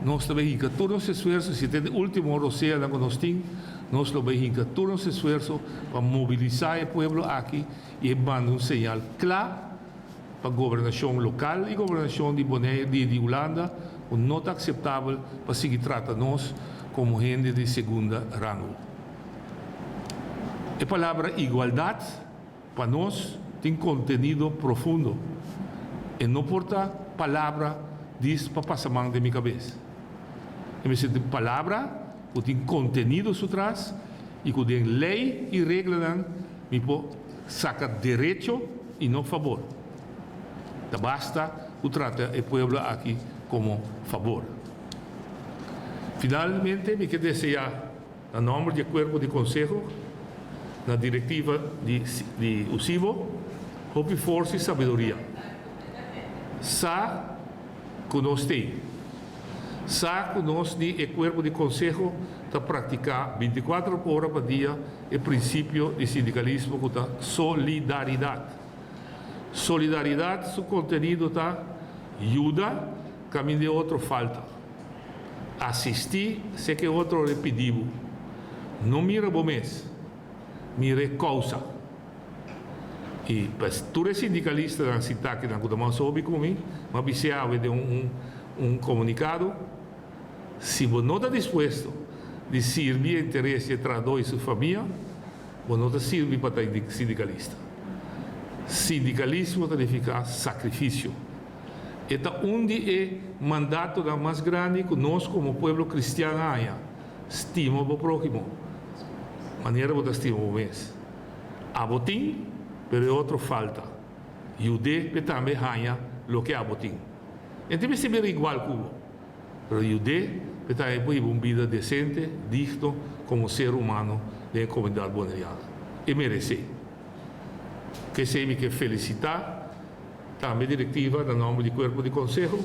Nos ta bai hinka tur nos esfuerso, si te e último rosea ku nos tin, nos lo bai hinka tur nos esfuerso pa mobilisá e pueblo aki i manda un señal kla pa gobernashon lokal i gobernashon di Bonaire, di Hulanda, no ta aseptabel pa sigui trata nos komo hende di segundo rango. E palabra igualdat, pa nos, tin kontenido profundo. E no por ta palabra djis pa pasa man den mi kabes. E tin palabra ku tin kontenido su tras i ku tin lei i regla mi por saka derecho i no fabor. Ta basta ku trata e pueblo aki komo fabor. Finalmente, mi ke deseá, na nòmber di kuerpo di konseho, na direktiva di USIBO, hopi forsa i sabiduria. Sa ku nos tin. Sa ku nos di e kuerpo di konseho ta praktiká 24 ora pa dia e prinsipio di sindikalismo ku ta solidaridat. Solidaridat, su kontenido ta yuda kaminda otro falta. Asistí si ku otro pidi. No mira bo mes, mira kousa. I pues, tur sindikalista nan sintá aki nan ku ta sobi ku mi, m'a bisa den un komunikado, si bo no ta dispuesto di sirbi interes di trahadó i su famia, bo no ta sirbi pa ta sindikalista. Sindikalismo ta nifiká sakrifisio. E ta un di e mandatonan mas grandi ku nos komo pueblo kristian a stima e próhimo. Manera bo ta stima bo mes. Abo tin, pero otro falta. Yud'é pa tambe haña loke abo tin. Anto, ser igual ku bo. Pero yud'é pa tambe un bida desente, digno, komo ser humano den komunidat boneriano. E meresé. Ku mi ke felisitá tambe direktiva na nòmber di kuerpo di konseho.